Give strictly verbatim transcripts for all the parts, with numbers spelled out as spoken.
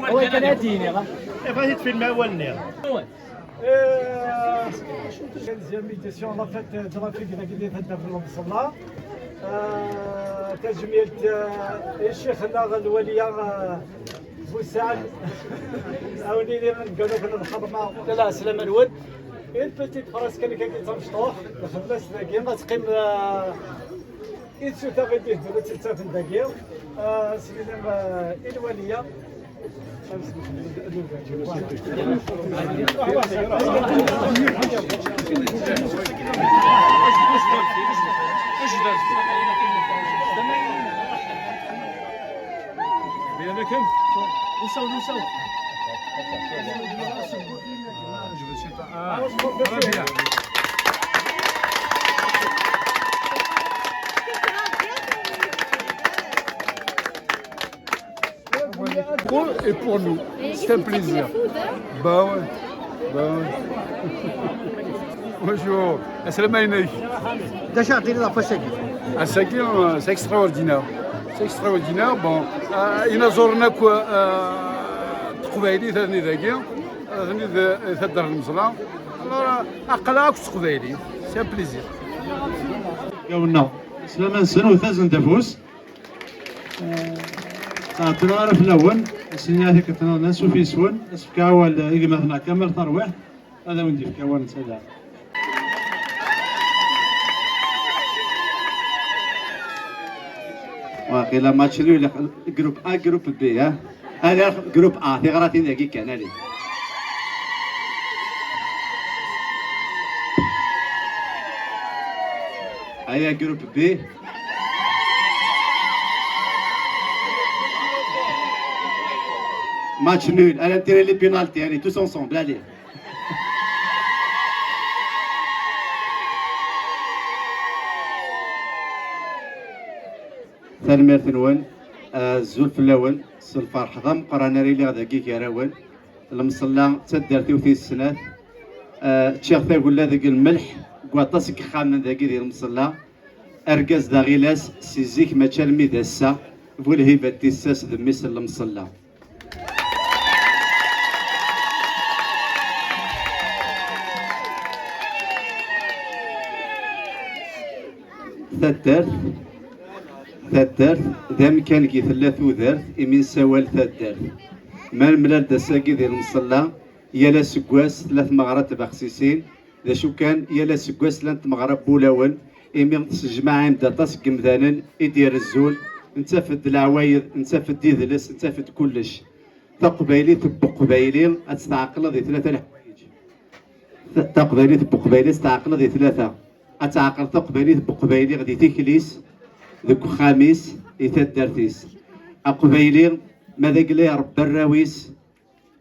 Awal kan ad d-yini, ɣa. Bɣiɣ ad tfilm awal-nni. Euh, quinzième édition, la fête de la fête de la Guinée, fête de Lemsella. Euh, tajmilt, euh, i ccix-nneɣ lwali, euh, Busaɛd. Awen-iniɣ ngan akk lxedma. Lɛeslama-nwen. Une petite phrase kan akka d tamecṭuḥt, lxedma-s dagi, ad teqqim, euh, i tsuta i d-ihedden ad tt-id-tafen dagi. Euh, s-, euh, i lwaliya. Pour eux et pour nous. C'est un plaisir. Bah ouais. Bah ouais. Bonjour. Aslam aleykum. D acu ara d-tiniḍ ɣef wass-agi? Ass-agi, euh, c'est extraordinaire. C'est extraordinaire. Bon, euh, inaẓuren akk, euh, teqbaylit atni dagi, atni d, euh, taddart n Lemẓla. Alors, euh, aql-aɣ akk s teqbaylit. C'est un plaisir. Yawna, slama-nsen, ur tazen d afus. Ur ttɛeṭṭileɣ ara fell-awen. Ass-nni ara tikkelt-nniḍen, ansuf yes-wen, ad s-fkeɣ awal i gma-tneɣ Kamel Tarwiḥt, ad awen-d-yefk awal netta daɣen. Waqila match nul, groupe A, groupe B, ha? Ala, groupe A, tiɣratin dagi kan, allez. Aya, groupe B. Match nul. Allez, on tire les pénaltys, allez, tous ensemble, allez. Tanemmirt-nwen, azul fell-awen, s lferḥ d ameqqran ara iliɣ dagi gar-awen. Lemsella d taddart-iw tis snat. Eh, ččiɣ tagella deg lmelḥ, deg waṭas n yexxamen dagi di Lemsella. Argaz d aɣilas, si zik mačči almi d ass-a, bu lhibat tissas d mmi-s n Lemsella. Taddart, taddart d amkan deg tella tudert, imi nessawal taddart. Ma nemlal-d ass-agi di Lemsella, yal aseggas tella tmeɣra n tbexsisin, d acu kan, yal aseggas llant tmeɣra n wulawen, imi tessejmaɛ-im-d aṭas n yemdanen i d-irezzun, nettaf-d leɛwayed, nettaf-d idles, nettaf-d kullec. Taqbaylit n Uqbayli ad tt-tɛeqleḍ di tlata leḥwayeǧ. Ta-, taqbaylit n Uqbayli ad tt-tɛeqleḍ di tlata. Ad tɛeqleḍ taqbaylit n Uqbayli di tikli-s, deg uxxam-is, di taddart-is. Aqbayli, ma d agla iṛebba arraw-is,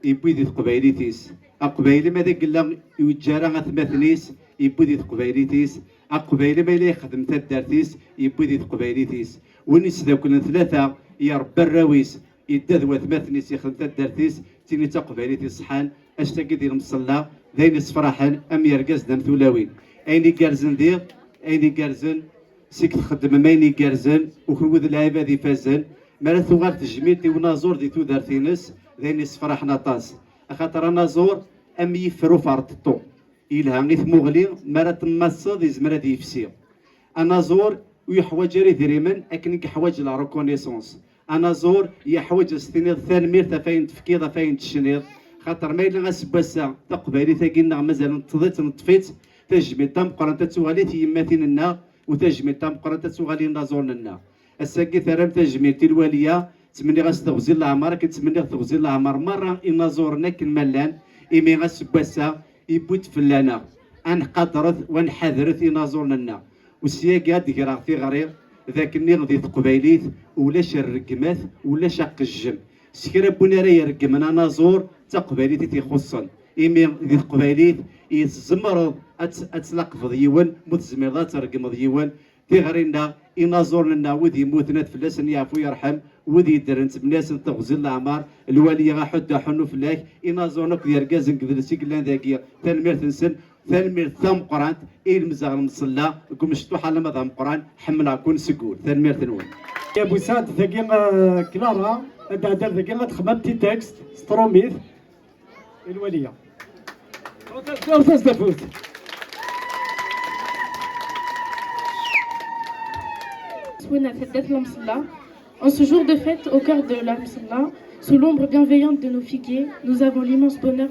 yewwi di teqbaylit-is. Aqbayli, ma d agla ur yeǧǧa ara atmaten-is, yewwi di teqbaylit-is. Aqbayli, ma yella yexdem taddart-is, yewwi di teqbaylit-is. Win yesdaklen tlata, iṛebba arraw-is, yedda d watmaten-is, yexdem taddart-is, d tin i d taqbaylit iṣeḥḥan. Ass-agi di Lemsella, d ayen yessefraḥen, am yergazen, am tulawin. Ayen igerrzen diɣ, ayen igerrzen, seg txeddmem ayen igerrzen, u kenwi d lɛibad ifazen. Mi ara tuɣal tejmilt i unaẓur di tudert-ines, d ayen yessefraḥen aṭas. Axaṭer anaẓur am yifer uferṭeṭṭu, yelha i tmuɣli, mi ara temmasseḍ, yezmer ad yefsi. Anaẓur ur yeḥwaǧ ara idrimen akken i yeḥwaǧ la reconnaissance. Anaẓur yeḥwaǧ ad s-tiniḍ tanemmirt ɣef ayen tefkiḍ, ɣef ayen tecniḍ, xaṭer ma yella aseggas-a taqbaylit-agi-nneɣ mazal neṭṭeḍ-itt, neṭṭef-itt, tajmilt tameqqrant ad tuɣal i tyemmatin-nneɣ, u tajmilt tameqqrant ad tuɣal i yinaẓuren-nneɣ. Ass-agi terram tajmilt i lwaliya, ttmenniɣ-as teɣzi n leɛmer, akken ttmenniɣ teɣzi n leɛmer merra inaẓuren akken ma llan, imi aseggas-a yewwi-d fell-aneɣ ad nqadret u ad nḥadret inaẓuren-nneɣ. U syagi ad d-greɣ tiɣri d akken-nni di teqbaylit ulac rregmat, ulac aqejjem. S kra n win ara ireggmen anaẓur, d taqbaylit i t-ixuṣṣen. Imi di teqbaylit i tzemreḍ ad tt-, ad tlaqbeḍ yiwen, ma ur tezmireḍ ad tregmeḍ yiwen. Tiɣri-nneɣ, inaẓuren-nneɣ, wid yemmuten ad fell-asen yeɛfu yerḥem, wid yeddren ttmenni-asen teɣzi n leɛmer, lwali aḥuddu aḥunnu fell-ak, inaẓuren akked yergazen deg idles i yellan dagi, tanemmirt-nsen, tanemmirt tameqqrant i lemzeɣ lemṣella deg umecṭuḥ alamma d ameqqran, ḥemmleɣ-ken seg wul, tanemmirt-nwen. Ya Busad, tagi, eh, Clara, ad d-ɛeddan dagi ad texmem ti texte s trumit i lwaliya. Ur tas-d afus. Swen ɣef taddart n Lamsella. En ce jour de fête, au cœur de Lamsella, sous l'ombre bienveillante de nos figuiers, nous avons l'immense bonheur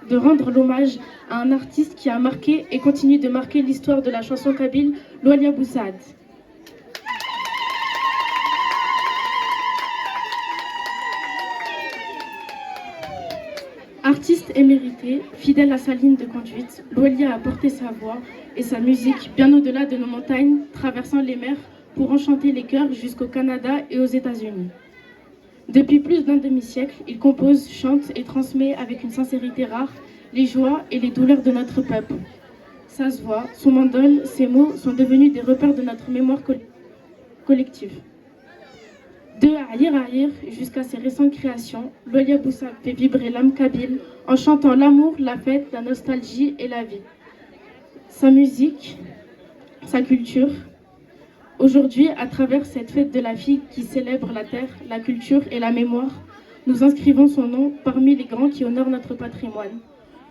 de rendre l'hommage à un artiste qui a marqué et continue de marquer l'histoire de la chanson kabyle, Loalia Boussaad. Artiste émérité, fidèle à sa ligne de conduite, Loalia a porté sa voix et sa musique bien au-delà de nos montagnes, traversant les mers pour enchanter les cœurs jusqu'au Canada et aux États-Unis. Depuis plus d'un demi-siècle, il compose, chante et transmet avec une sincérité rare les joies et les douleurs de notre peuple. Sa voix, son mandole, ses mots sont devenus des repères de notre mémoire col-, collective. De Aïr Aïr jusqu'à ses récentes créations, Loalia Boussaad fait vibrer l'âme kabyle en chantant l'amour, la fête, la nostalgie et la vie. Sa musique, sa culture. Aujourd'hui, à travers cette fête de la figue qui célèbre la terre, la culture et la mémoire, nous inscrivons son nom parmi les grands qui honorent notre patrimoine.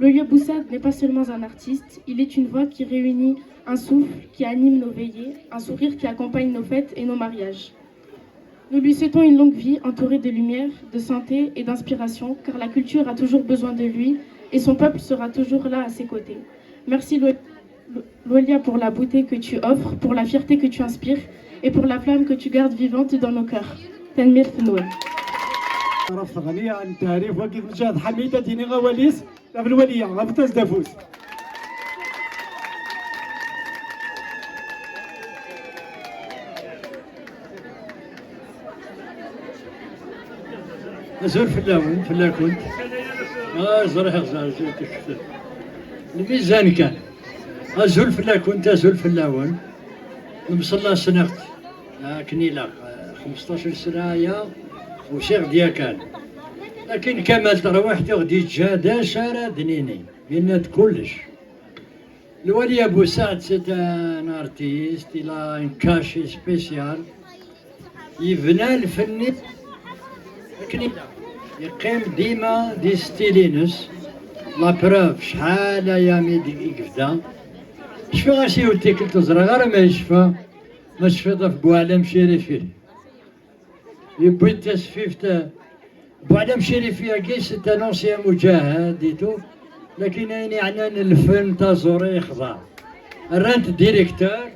Loalia Boussaad n'est pas seulement un artiste, il est une voix qui réunit, un souffle qui anime nos veillées, un sourire qui accompagne nos fêtes et nos mariages. Nous lui souhaitons une longue vie entourée de lumière, de santé et d'inspiration, car la culture a toujours besoin de lui et son peuple sera toujours là à ses côtés. Merci Lo-, Lo-, Loalia, pour la beauté que tu offres, pour la fierté que tu inspires et pour la flamme que tu gardes vivante dans nos cœurs. Tanemmirt-nwen. Ɣef teɣni n teɛrif wagi d Mǧahed Ḥamid ad d-yini awal-is. Ɣef lwaliya, ɣef tas-d afus. Azul fell-awen, fell-akent. Ah, ẓriɣ, ẓriɣ, ẓriɣ, lmizan kan. Azul fell-akent, azul fell-awen. Lemsella ssneɣ-t akken ilaq, xmesṭac sna aya, usiɣ-d yakan. Lakin Kamal Terwiḥt i ɣ-d-yeǧǧa d acu ara d-nini, yenna-d kullec. Lwali Abu Saɛd, c'est un artiste, il a un cachet spécial. Yebna lfenni akken ilaq. Yeqqim dima di stil-ines. La preuve, cḥal aya mi d-, i yebda. Cfiɣ-as yiwet tikkelt, ur ẓriɣ ara ma yecfa, ma tecfiḍ ɣef Buɛlam Cirifi. Yewwi-d tasfift, eh, Buɛlam Cirifi-agi, c'est un ancien muǧahed et tout, lakin ayen yeɛnan lfen, taẓuri, yexḍa. Rran-t directeur,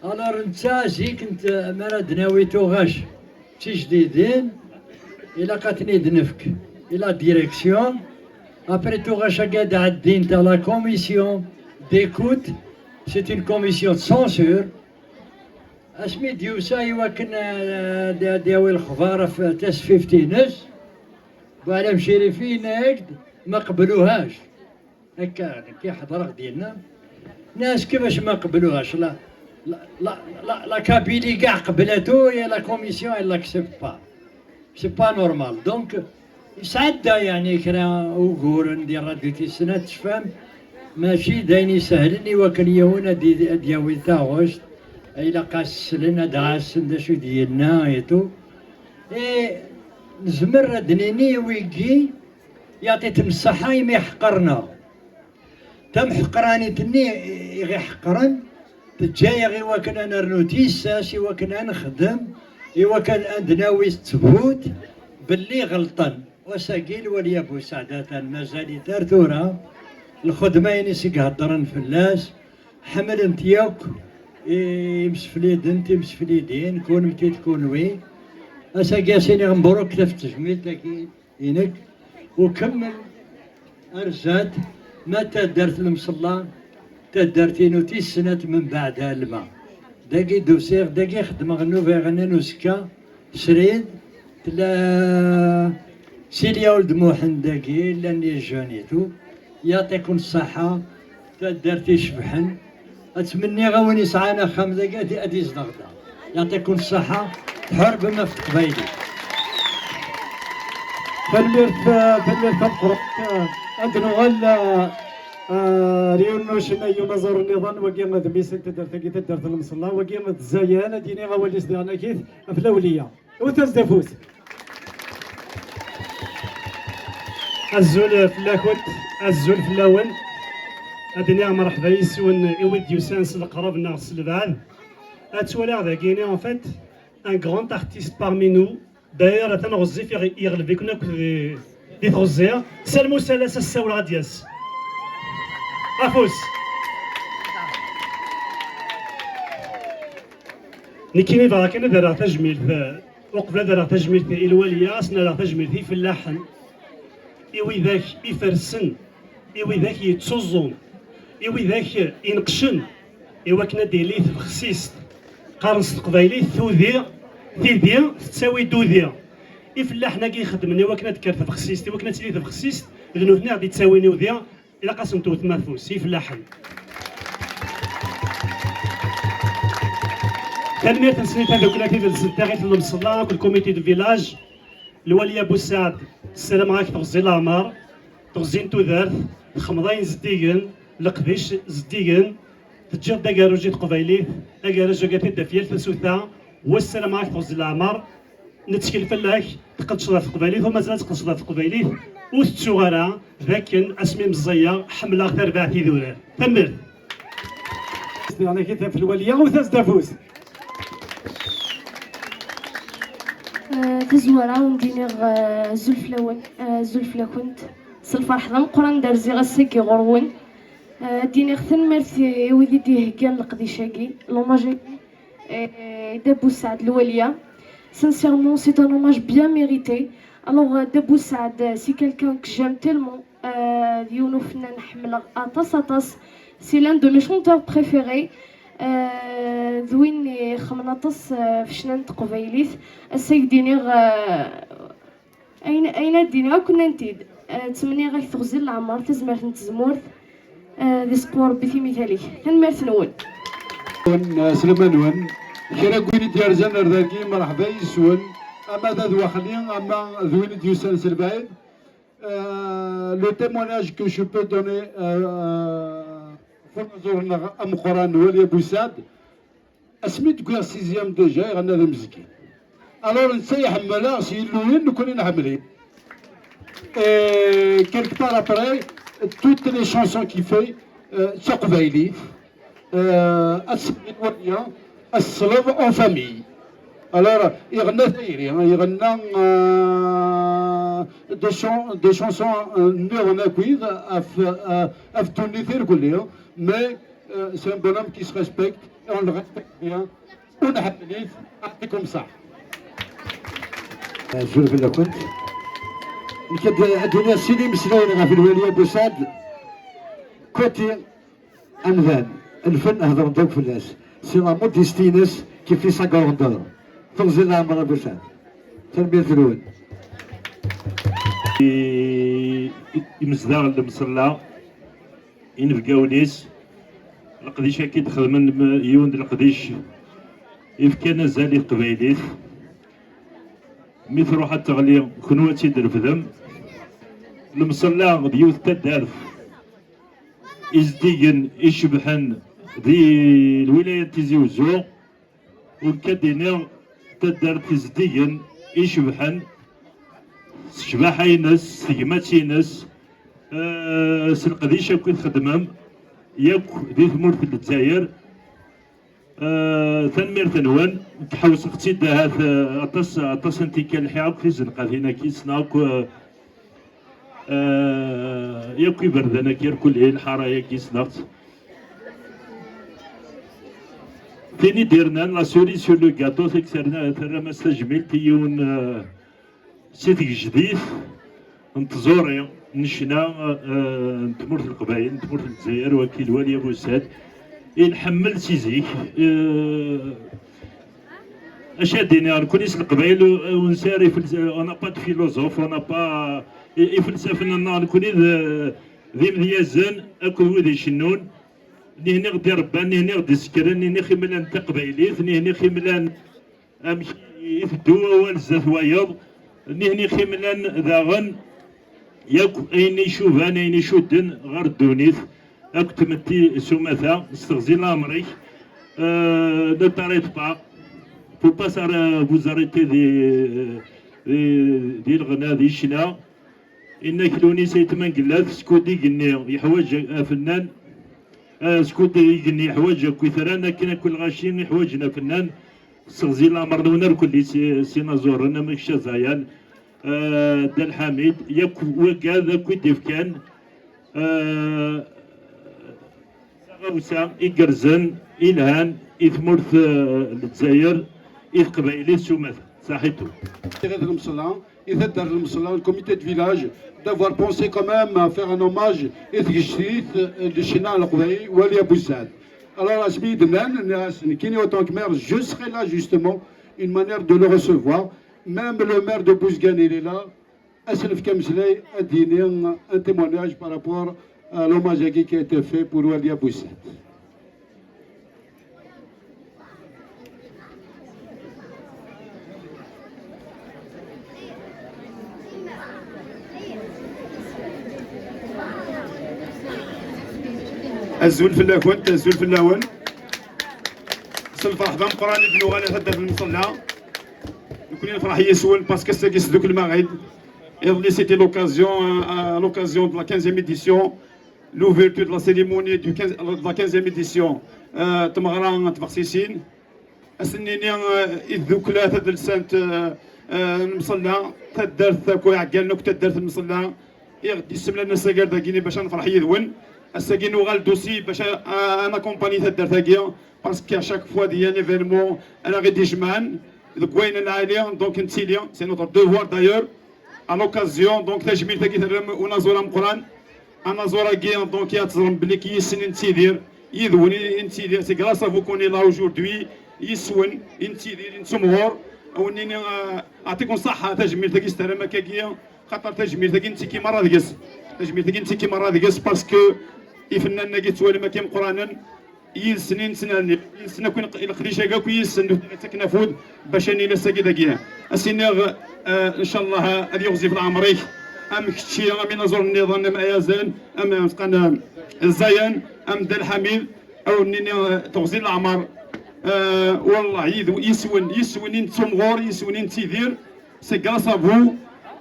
alors netta zik n t-, mi ara d-nawi tuɣac d tijdidin, ilaq ad ten-id-nefk i la direction. Après tuɣac-agi ad ɛeddint à la commission d'écoute, c'est une commission de censure. Asmi d-yusa i wakken, eh, ad, ad yawi lexbar ɣef tasfift-ines, Buɛlam Cirifi yenna-ak-d ma qebluhac. Akka, nekki ḥeḍreɣ dinna. Nnas kifac ma qebluhac, la, la, la, la, la Kabylie k'a qeblato et la commission, elle l'accepte pas. C'est pas normal. Donc, yesɛedda, yeɛni, kra uguren di Radio Tisna, tecfam, mačči d ayen isehlen i wakken yiwen ad d-, ad d-yawi taɣect, ilaq ad s-slen, ad ɛassen d acu i d-yenna et tout. Et nezmer ad d-nini i wigi, yeɛṭi-ten ṣṣeḥḥa imi ḥeqqren-aɣ. Tamḥeqranit-nni i ɣ-iḥeqren, teǧǧa-yaɣ i wakken ad nernu tissas, i wakken ad nexdem, Iwakken ad d-nawi ttbut belli ɣelṭen. Wass-agi lwali Abu Saɛd atan mazal-it ar tura, lxedma-ines i iheddren fell-as, ḥemmlen-t yakk imsefliden, timseflidin, kunmti d kunwi. Ass-agi a s-iniɣ mbruk ɣef tejmilt-agi inek, u kemmel ar zdat, ma taddart n Lemṣella, taddart-inu tis snat mbeɛd Alma. Dagi d-usiɣ, dagi xeddmeɣ nnuba iɣennan uzekka, srid, tella Silya Uld Muḥend dagi, llan les jeunes et tout. Yaɛṭikum ṣṣaḥa, taddart icebḥen. Ad tmenniɣ a win yesɛan axxam dagi ad, ad yezdeɣ da. Yaɛṭikum ṣṣaḥa, tḥarbem ɣef teqbaylit. Tanemmirt, tanemmirt tameqqrant. Ad nuɣal, ah, ah, ar yiwen n ucennay n unaẓur nniḍen, wagi d mmi-s n taddart-agi, taddart n Lemṣella, wagi d Zayan, ad d-yini awal-is diɣen akit ɣef Lawliya. Wwet-as-d afus. Azul fell-akent, azul fell-awen. Ad iniɣ mreḥba yes-wen i wid d-yusan s leqrab neɣ s lebɛed. Ad twaliɣ dagini, en fait, un grand artiste parmi nous. D'ailleurs, atan ɣezzif, yeɣ-, yeɣleb-iken akk di, di tɣezzi. Sal Musa, la s-ssawleɣ ad d-yas. Afus. Nekkini bɣiɣ kan ad rreɣ tajmilt, eh, uqbel ad rreɣ tajmilt i lwaliya, ad sen-rreɣ tajmilt i ifellaḥen, i widak ifersen, i widak yettuẓẓun, i widak ineqcen, i wakken ad d-tili tbexsist. Qqaren s teqbaylit tudi, tidi tettawi-d udi. Ifellaḥen-agi ixeddmen i wakken ad d-tekker tbexsist, i wakken ad tili tbexsist, d nutni i ɣ-d-ittawin udi. Ilaq-asen tewtem afus i ifellaḥen. Tanemmirt-nsen i tadukla tidles n taɣit n Lemṣella akked le comité de village. Lwali Abu Saɛd, ssarameɣ-ak teɣzi n leɛmer, teɣzi n tudert, txedmeḍ ayen zeddigen, leqdic zeddigen, teǧǧiḍ-d agerruj i teqbaylit, agerruj-agi ad t-id-taf yal tasuta, wa ssarameɣ-ak teɣzi n leɛmer. Nettkel fell-ak, tqeddceḍ ɣef teqbaylit, u mazal ad tqeddceḍ ɣef teqbaylit, ur tettuɣ ara d akken asmi meẓẓiyeɣ ḥemmleɣ tarbaɛt idurar. Tanemmirt. Diɣen akit ɣef lwaliya, wwet-as-d afus. Eh, tazwara, ad d-iniɣ, eh, azul fell-awen, eh, azul fell-akent. S lferḥ d ameqqran d-rziɣ ass-agi ɣur-wen. Eh, ad d-iniɣ tanemmirt i wid i d-iheggan leqdic-agi, l'hommage-agi. Eh, Dabou Saad Loualia. Sincèrement, c'est un hommage bien mérité. Alors, euh, Dabou Saad, euh, c'est quelqu'un que j'aime tellement. Euh, d yiwen ufennan ḥemmleɣ aṭas, aṭas. C'est l'un de mes chanteurs préférés. Euh, d win i xemmen aṭas, euh, f ccna n teqbaylit. Ass-a i d-iniɣ, euh, Ayen, ayen ad d-iniɣ akk nnan-t-id. Eh, ttmenniɣ-ak teɣzi n leɛmer, tazmert n tezmurt, eh, d iseqqu Rebbi timital-ik. Tanemmirt-nwen. Wen, eh, s laman-nwen. Kra n win i d-yerzan ar dagi, mreḥba yes-wen. Ama d At Waxli, ama d win i d-yusan s lebɛid. Eh, le témoignage que je peux donner, eh, ɣef unaẓur-nneɣ ameqqran Wali Abu Saad, asmi d-wwiɣ sixième déjà, iɣenna d amezgin. Alors, netta iḥemmel-aɣ s yilluyen, nekkni nḥemmel-it. Et quelque part après, toutes les chansons qu'il fait, euh, d taqbaylit. Euh, ad s-, ad s-sleḍ en famille. Alors, iɣenna tayri, iɣenna, euh, des chan-, des chansons, euh, nniḍen akkit, af, euh, af ddunit irkelli, mais Euh, c'est un bonhomme qui se respecte et on le respecte bien. Ur nḥemmel-it, aɛṭikum ṣṣeḥ. Azul fell-akent. Nekk ad, ad d-iniɣ sin imeslayen ɣef lwali Abu Saɛd. Côté amdan, lfen, hedren-d akk fell-as. C'est la modestie-ines qui fait sa grandeur. Teɣzi n leɛmer Abu Saɛd. Tanemmirt-nwen. I, i, imezdaɣ n lemsella. Inebgawen-is, leqdic-agi d-xedmen m-, yiwen d leqdic ifkan azal i teqbaylit. Mi truḥ ad teɣli, kenwi ad tt-id-refdem. Lemsella d yiwet n taddart izeddigen, icebḥen di lwilaya n Tizi Uzzu. Ur k-ad-iniɣ taddart izeddigen, icebḥen, s ccbaḥa-ines, s tegmat-ines, eh, s leqdic akk i txeddmem, yakk di tmurt n Lezzayer. Eh, tanemmirt-nwen. Ḥewseɣ-tt-id ahat, eh, aṭas, aṭas n tikkal lḥiɣ akk tizenqatin-agi, ssneɣ akk, eh, eh, yakk iberdan-agi irkelli, lḥara-agi ssneɣ-tt. Tin i d-yernan la cerise sur le gâteau, terna-, terram-as tajmilt i yiwen, eh, si tgejdit n tẓuri, n ccna, eh, n tmurt n Leqbayel, n tmurt n Lezzayer, wakil Wali Abusad, i nḥemmel si zik. Eh, acu ad d-iniɣ, nekkni s Leqbayel, ur, ur nesɛi ara ifels-, on n'a pas de philosophe, on n'a pas, i-, ifelsafen-nneɣ nekkni d, d imedyazen akked wid icennun, nihni ɣ-d-irebban, nihni ɣ-d-isekkren, nihni ɣ-imlan taqbaylit, nihni ɣ-imlan amek iteddu wawal zdat wayeḍ, nihni ɣ-imlan daɣen yakk ayen icuban, ayen icudden ɣer ddunit, akk tmetti s umata, s teɣzi n leɛmer-ik, euh, ne t'arrête pas, faut pas s'arr-, vous arrêter di, di, di leɣna, di ccna. Inna Klunis Ayt Mengellat, skud igenni yeḥwaǧ afennan, eh, skud igenni yeḥwaǧ akk itran, akken akk lɣaci iḥwaǧen afennan, s teɣzi n leɛmer-nwen irkelli, si, s inaẓuren, am kečč a Zayan, eh, Dda Lḥamid, yakk wagad akk i d-ifkan, eh, taɣawsa igerrzen, ilhan i tmurt, eh, n Lezzayer, i teqbaylit s umata. Saḥitu. Tirad Lemsella, i taddart Lemsella, le comité de village, d'avoir pensé quand même à faire un hommage i tgejdit, eh, de China Leqbayel, Wali Abusad. Alors, asmi i d-nnan, nniɣ-as, nekkini, autant que maire, je serai là, justement, une manière de le recevoir. Même le maire de Bouzgane, il est là. Ad s-nefk ameslay, ad d-yini un témoignage par rapport à l'hommage qui a été fait pour Wali Abusad. Azul fell-akent, azul fell-awen. S lferḥ d ameqqran i d-nuɣal ar taddart n Lemsella. Nekkni nefreḥ yis-wen parce que ass-agi sdukklem-aɣ-id. Iḍelli, c'était l'occasion, euh, à l'occasion de la quinzième édition, l'ouverture de la cérémonie du quinze, de la quinzième édition, euh, n tmeɣra n tbexsisin. Ad sen-nini, euh, i tdukla tadelsant, euh, euh, n Lemsella, taddart akk iɛeggalen akk taddart n Lemsella, i ɣ-d-yessemlan assagar dagini bac ad nefreḥ yid-wen. Ass-agi nuɣal-d aussi bac a, a, ad nakumpani taddart-agi, parce qu'à chaque fois, il y a un événement ara ɣ-id-ijemɛen deg wayen lɛali, donc nettili, c'est notre devoir d'ailleurs. À l'occasion, donc, tajmilt-agi terram unaẓur ameqqran. Anaẓur-agi, donc, ad teẓrem belli k-, yis-sen i nettidir, yid-wen i, i nettidir. C'est grâce à vous qu'on est là aujourd'hui. Yis-wen i nettidir, i nettumɣur. Awen-nini, euh, aɛṭikum ṣṣeḥḥa, tajmilt-agi s terram akkagi, xaṭer tajmilt-agi nettekki merra deg-s. Tajmilt-agi nettekki merra deg-s parce que ifennanen-agi tettwalim akka imeqqranen, yid-sen i nettnerni, yid-sen akk i neq-, i leqdic-agi akk yid-sen d ttaken afud bac ad nili ass-agi dagi. Ad s-iniɣ, eh, ncallah, ad yiɣzif leɛmer-ik, am kečči, am inaẓuren nniḍen, am Ayazan, am, am, am Zayan, am Dda Lḥamid, awen-nini, eh, teɣzi n leɛmer. Eh, wallah, yid-, yis-wen, yis-wen i nettumɣur, yis-wen i nettidir. C'est grâce à vous,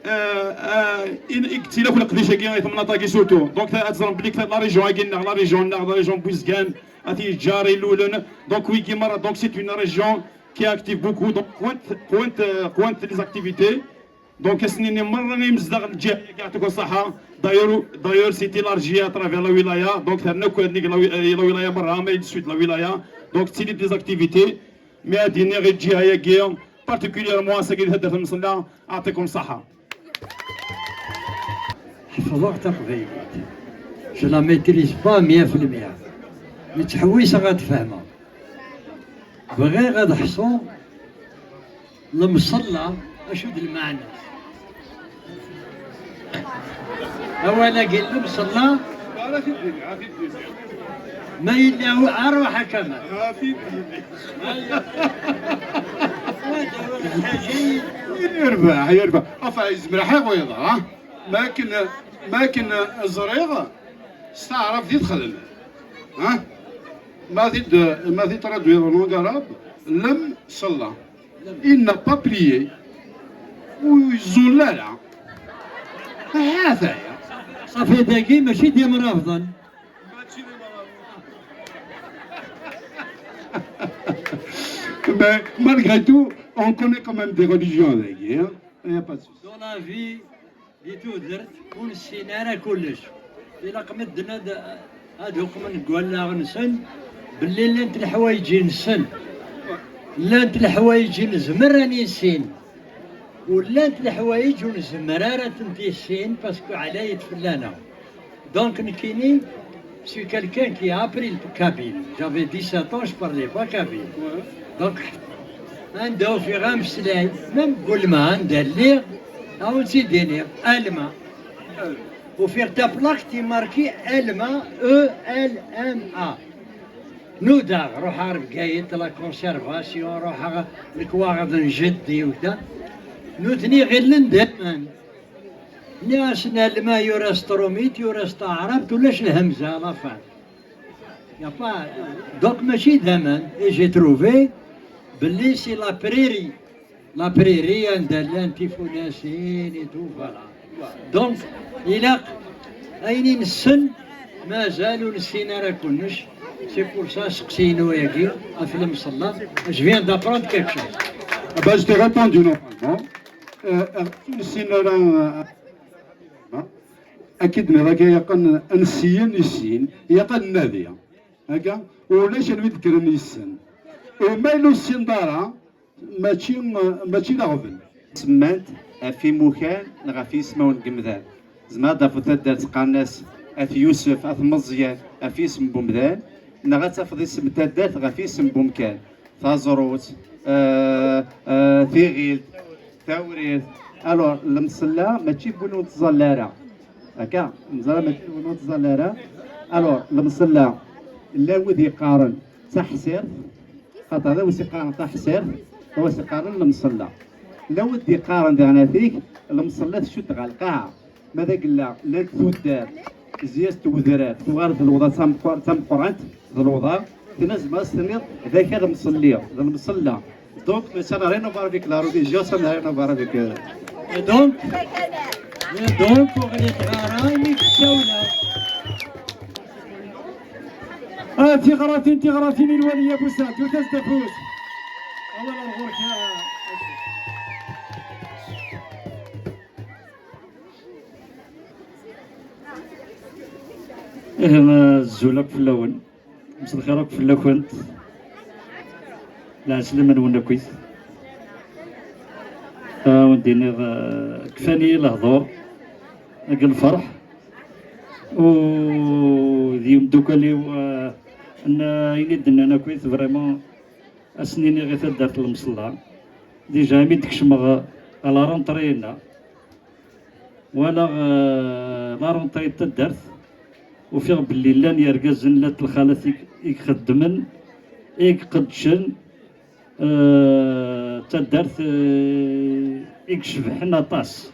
euh, euh, i, i yettili akk leqdic-agi i temnaḍt-agi surtout. Donc, ad teẓrem belli la région-agi nneɣ, la région nneɣ, la région n Buzgan, At Yeǧǧar, Ilulen. Donc, wigi merra, donc, c'est une région qui est active beaucoup. Donc, qwant, qwant, euh, qwant les activités. Donc, ad s-nini merra i yimezdaɣ n lǧiha-agi, yeɛṭikum ṣṣeḥḥa. D'ailleurs, d'ailleurs, c'est élargi à travers la wilaya. Donc, terna akk nnig la wi-, euh, la wilaya merra, ma i le sud la wilaya. Donc, tettili des activités. Mais ad iniɣ i lǧiha-agi, particulièrement ass-agi di taddart n Msella, yeɛṭikum ṣṣeḥḥa. Ḥefḍeɣ taqbaylit. Je la maîtrise pas mia fi lmia. Nettḥewwiseɣ ad fehmeɣ. Bɣiɣ ad ḥṣuɣ lemṣella acu d lmeɛna. Awal-agi n lemṣella. Ma yella, aruḥ a Kamal. Yerbeḥ, yerbeḥ. Enfin, yezmer ḥiɣ u yeḍra, ha? Ma akken, ma akken ẓriɣ, s taɛrabt i texdem. Ha? Ma t-id, ma t-id traduiḍ en langue arabe, lem ṣella. Il n'a pas plié. Ur yeẓẓul ara. Ahat aya. Ṣafi, dagi mačči d imrabḍen. Mačči d imrabḍen. Mais malgré tout, on connaît quand même des religions avec, hein. Il n'y a pas de souci. Dans la vie, di tudert, ur nessin ara kullec. Ilaq medden ad, ad uqmen deg wallaɣ-nsen belli llant leḥwayeǧ i nessen. Llant leḥwayeǧ i nezmer ad nissin. U llant leḥwayeǧ ur nezmer ara ad tent-issin parce que ɛlayet fell-aneɣ. Donc, nekkini, je suis quelqu'un qui a appris le kabyle. J'avais dix-sept ans, je parlais pas kabyle. Donc, anda ufiɣ ameslay, même Gulma, anda lliɣ, awen-tt-id-iniɣ, Alma. Ufiɣ taplakt i marki Alma, E L M A. Nudaɣ, ruḥeɣ ɣer Bgayet, la conservation, ruḥeɣ lekwaɣeḍ n jeddi u da. Nutni ɣilen d aman. Nniɣ-asen Alma yura s trumit, yura s taɛrabt, ulac lhemza à la fin. Y a pas, donc mačči d aman. Et j'ai trouvé belli c'est la prairie. La prairie anda llant tifunasin et tout, voilà. Donc, ilaq ayen i nessen, mazal ur nessin ara kullec. C'est pour ça, seqsi-inu-agi ɣef lemṣella. Je viens d'apprendre quelque chose. Ah ben, je t'ai répondu normalement. Euh, euh, ur nessin ara, euh, Akka d-nniḍ akka, yaqen ad nessiyen i sin, yaqen ad nnadi. Akka, ulac anwi d-kkren yessen. U ma yella ur ssineḍ ara, mačči, mačči d aɣbel. Semmant ɣef imukan neɣ ɣef yismawen n yemdanen. Tzemreḍ ad d-tafeḍ taddart qqaren-as At Yusef, At Meẓyan, ɣef yisem n umdan, neɣ ad tafeḍ isem n taddart ɣef yisem n umkan. Taẓrut, euh, euh, Tiɣilt, Tawrirt. Alors, lemṣella mačči d win ur nettẓalla ara. Akka, lemṣella mačči d win ur nettẓalla ara. Alors, lemṣella, llan wid yeqqaren d taḥsirt, xaṭer d wis yeqqaren taḥsirt, d wis yeqqaren lemṣella. Llan wid yeqqaren diɣen atik, lemṣella tcudd ɣer lqaɛa. Ma d agella, llant tuddar, zyas n wedrar, tuɣal d lewḍa d tameqqr-, d tameqqrant, d lewḍa, tin azemmer ad s-tiniḍ d akal mṣelli, d lemṣella. Donc, ça n'a rien à voir avec la religion, ça n'a rien à voir avec, euh, Et donc, et donc, ur ɣliqeɣ ara imi d-ssawleɣ. Ah, tiɣratin, tiɣratin i lwali Abu Saɛd, ur tas-d afus. Awal ar ɣur-k, ah. Ihi, azul akk fell-awen, mselxir akk fell-akent, lɛeslama-nwen akkit. Ah, wen-d-iniɣ, ah, kfan-iyi lehdur deg lferḥ, u d yimdukal-iw, ah, n ayen i d-nnan akkit, vraiment, ad sen-iniɣ i taddart n Lemṣella. Déjà, imi d-kecmeɣ à la rentrée-inna, walaɣ, euh, la rentrée n taddart, ufiɣ belli llan yergazen, llant lxalat i, i ixeddmen, i iqeddcen, euh, taddart, euh, i icebḥen aṭas.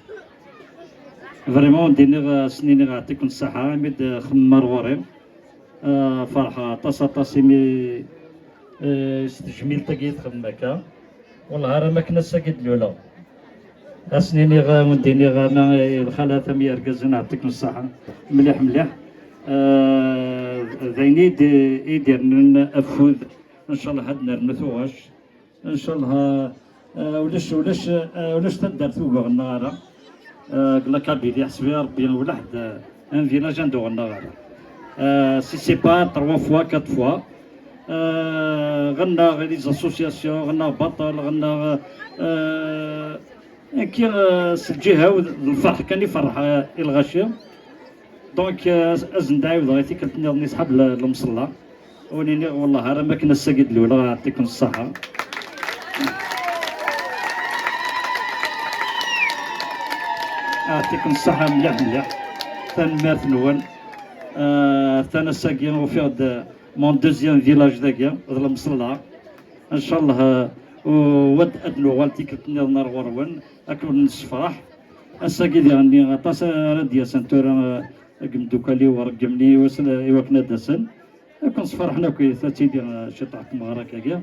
Vraiment, ad d-iniɣ, ad sen-iniɣ yeɛṭiken ṣṣeḥḥa, imi d-xemmem ar ɣur-i. Ah, ferḥeɣ aṭas, aṭas imi, eh, s tejmilt-agi i txedmem akka. Wellah, ar am akken ass-agi d-luleɣ. Ad sen-iniɣ, ah, wen-d-iniɣ, ama, eh, lxalat am yergazen, yeɛṭiken ṣṣeḥḥa. Mliḥ, mliḥ. Ah, d ayen i d-, i d-irnen afud. Ncallah ad nernu tuɣac. Ncallah, eh, ulac, ulac, eh, ulac taddart ugaɣ-nneɣ ara. Eh, deg la Kabylie, ḥseb i Rebbi, ulaḥ d, eh, un village anda uɣ-nneɣ ara. Eh, si c'est pas trois fois, quatre fois, eh, ɣennaɣ les associations, ɣennaɣ baṭel, ɣennaɣ, eh, nekki, eh, s lǧiha-w d lferḥ kan i ferḥ, eh, i lɣaci. Donc, euh, ad sen-d-ɛiwdeɣ i tikkelt nniḍen i ṣḥab l-, lemṣella. Ur iniɣ wellah ar am akken ass-agi d-luleɣ, yeɛṭiken ṣṣeḥḥa. Yeɛṭiken ṣṣeḥḥa mliḥ mliḥ. Tanemmirt-nwen. Euh, atan ass-agi ufiɣ-d mon deuxième village dagi, d lemṣella. Ncallah, euh, u-, wad-, ad nuɣal tikkelt nniḍen ar ɣur-wen, akken ur nessefraḥ. Ass-agi diɣenni aṭas ara d-yasen tura, eh, deg imeddukal-iw, reggmen-iyi i wass-, i wakken ad d-asen. Ad ken-sferḥen akk, ad tili, eh, ciṭuḥ n tmeɣra akkagi.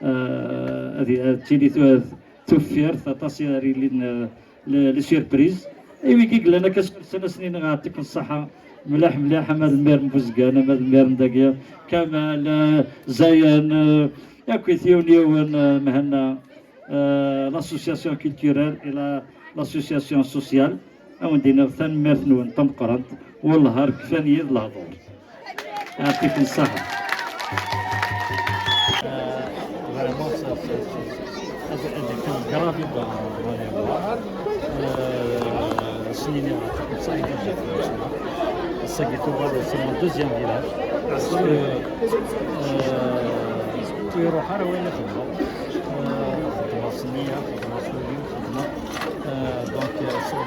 Eh, ad, ad tili tu-, tuffirt, aṭas ara yilin, eh, les, les surprises. I wigi yellan akka s-, s-, ad sen-iniɣ yeɛṭiken ṣṣeḥḥa. Mliḥ, mliḥ, ama d lmir n Buzgan, ama d lmir n dagi, Kamal, eh, Zayen, eh, Akkit yiwen yiwen, eh, Mhenna, eh, l'association culturelle et la, l'association sociale. Ad wen-d-iniɣ tanemmirt-nwen tameqqrant. Wellah ar kfan yid lehdur. Yeɛṭiken ṣṣeḥḥa. Euh, vraiment, ça, ça, ça, ça, ça, c'est un gravé dans, dans les mémoires. Euh, c'est une génération comme ça, et puis j'ai fait ça. Ça, c'est mon deuxième village. Parce que, euh, tu iruḥ ara wayen i xedmeɣ. Euh, xedmeɣ s nniya, xedmeɣ s wul-iw, xedmeɣ, euh, donc, euh, c'est,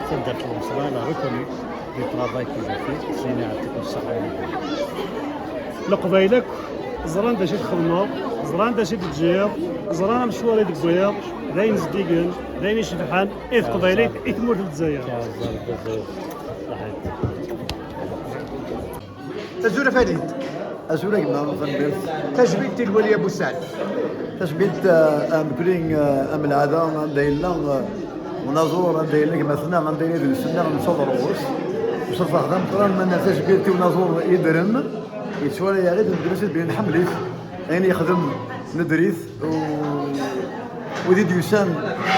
c'est la reconnu le travail que je fais, c'est une Leqbayel akk ẓran d acu i txedmeḍ, ẓran d acu i d-teǧǧiḍ, ẓran amecwar i d-tewwiḍ, d ayen zeddigen, d ayen icebḥen i teqbaylit, i tmurt n Lezzayer. Azul a Farid. Azul a gma, tanemmirt. Tajmilt i lwali Abu Saɛd. Tajmilt, eh, a mkli, eh, am lɛada, anda yella, eh, unaẓur, anda yella gma-tneɣ, anda yella idles-nneɣ, nessaweḍ ɣur-s. Nessaweḍ d ameqqran, ma nerra tajmilt i unaẓur Idrem, yettwala yaɣ-it, deg wass n Bnin nḥemmel-it. Ayen yexdem nedder-it, u-, wid i d-yusan,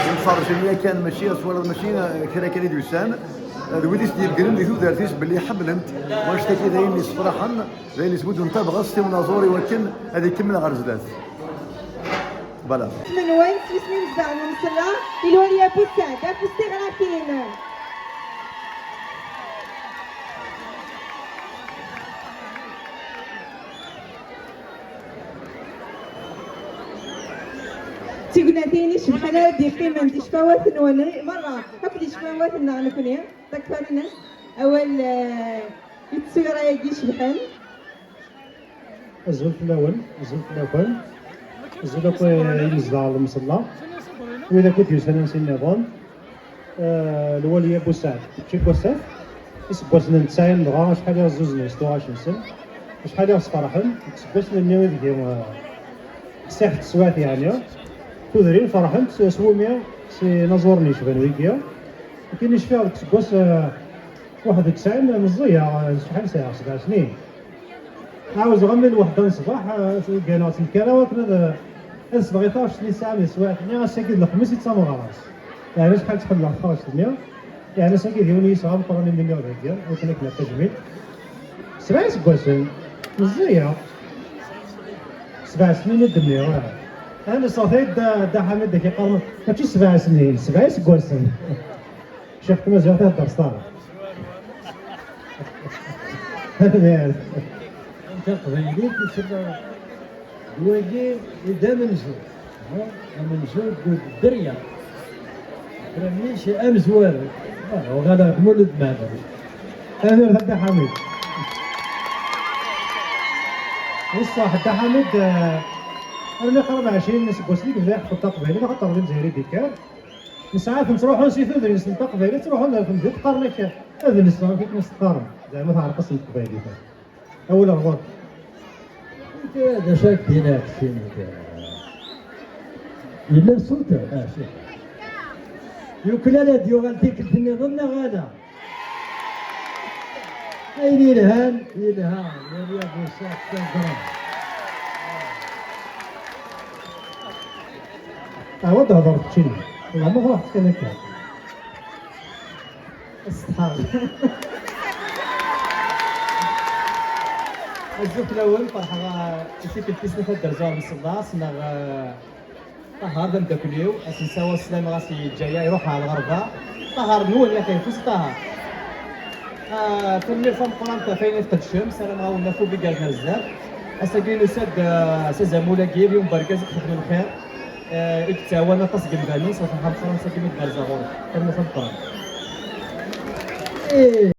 imferrjen yakan, mačči ad twalaḍ, mačči, eh, kra kan i d-yusan, eh, d wid i s-d-yeggren di tudert-is belli ḥemmlen-t, wanect-agi d ayen yessefraḥen, d ayen yettmuddun tabɣest i unaẓur i wakken ad ikemmel ɣer zdat. Voilà. Isem-nwen, s yisem-im zdaɣ n umsella, i lwali Abu Saɛd, afus tiɣratin. D tignatin icebḥen ara d-yeqqimen di ccfawat-nwen merra, akk di ccfawat-nneɣ nekni, takfarinas, awal, eh, i tsura-agi icebḥen. Azul fell-awen, azul fell-akent, azul akk i yimezdaɣ n lemṣella, wid akk i d-yusan ansi nniḍen. Eh, lwali Abu Saɛd, mačči n wass-a, iseggasen n tesɛin dɣa, acḥal i ɣ-zzuzen s tuɣac-nsen, acḥal i ɣ-sferḥen, deg iseggasen-nni ideg, eh, qessiḥ teswiɛt, yeɛni, tudrin ferḥent s, s wumi, s inaẓuren yecban wigi. Akken i cfiɣ deg useggas, eh, waḥed u tesɛin, meẓẓiyeɣ, eh, acḥal sɛiɣ, sebɛa snin. Ɛawzeɣ am lweḥda n ṣṣbeḥ, eh, gganeɣ ttnekkar akken ad, ad sleɣ i taɣect-nni sɛan di teswiɛt-nni, ass-agi d lexmis i ttameɣ ɣer-s. Yeɛni acḥal ttḥemmleɣ taɣect-nni. Yeɛni ass-agi d yiwen yisɣa meqqren i m-d-nniɣ dagi, akken ad k-nerr tajmilt. Sebɛa iseggasen, meẓẓiyeɣ. Sebɛa snin i d-nniɣ, ah. Ad nesseɣtay Dda, Dda Ḥamid, d ak-iqqaren, mačči sebɛa snin, sebɛa iseggasen. Ccix tmaziɣt ihedder s taɛrabt. Tanemmirt. Taqbaylit, d wagi i d amenzu. Ha? Amenzu deg dderya. Kra mmi-s amezwaru. Ah, uɣaleɣ d Mulud Mɛemmri. Tanemmirt a Dda Ḥamid. D ṣṣeḥ, Dda Ḥamid, eh, armi qrib ɛecrin n iseggasen i yebda iḥeffeḍ taqbaylit, axaṭer d imezwura i d-yekker. Nesɛa-ten ttruḥun si tudrin-nsen taqbaylit, ttruḥun ar temdint, qqaren-ak adlis, amek akken i s-teqqaren? Zeɛma teɛreq-asen teqbaylit. Awal ɣur-k. D acu ara k-d-iniɣ, sin-, yella ṣṣut? Ah, si. Yuklal ad yuɣal tikkelt nniḍen neɣ ala? Ayen yelhan, yelha. Yerra bu ssaɛt kan ẓran. Awa d-hḍer keččini. Wala ma truḥ kan akka. Ṣṣeḥḥa. Azul fell-awen, ferḥeɣ, ah, i tikkelt tis snat ad d-rzuɣ mselḍas, neɣ, ah, Ṭaher d ameddakel-iw, ad s-nsaweḍ sslam ɣas yeǧǧa-yaɣ iruḥ ɣer lɣerba. Ṭaher nwen, yak ayeffus Ṭaher. Ah, tanemmirt tameqqrant ɣef wayen i tqeddcem, ssarameɣ ad wen-naf ubrid yerna zdat. Ass-agi nusa-d, ah, s azamul-agi d yiwen n urgaz i ixedmen lxir, ah, i yettɛawan aṭas deg yemdanen, s lferḥ ameqqran ass-agi mi d-nerza ɣur-k. Tanemmirt tameqqrant.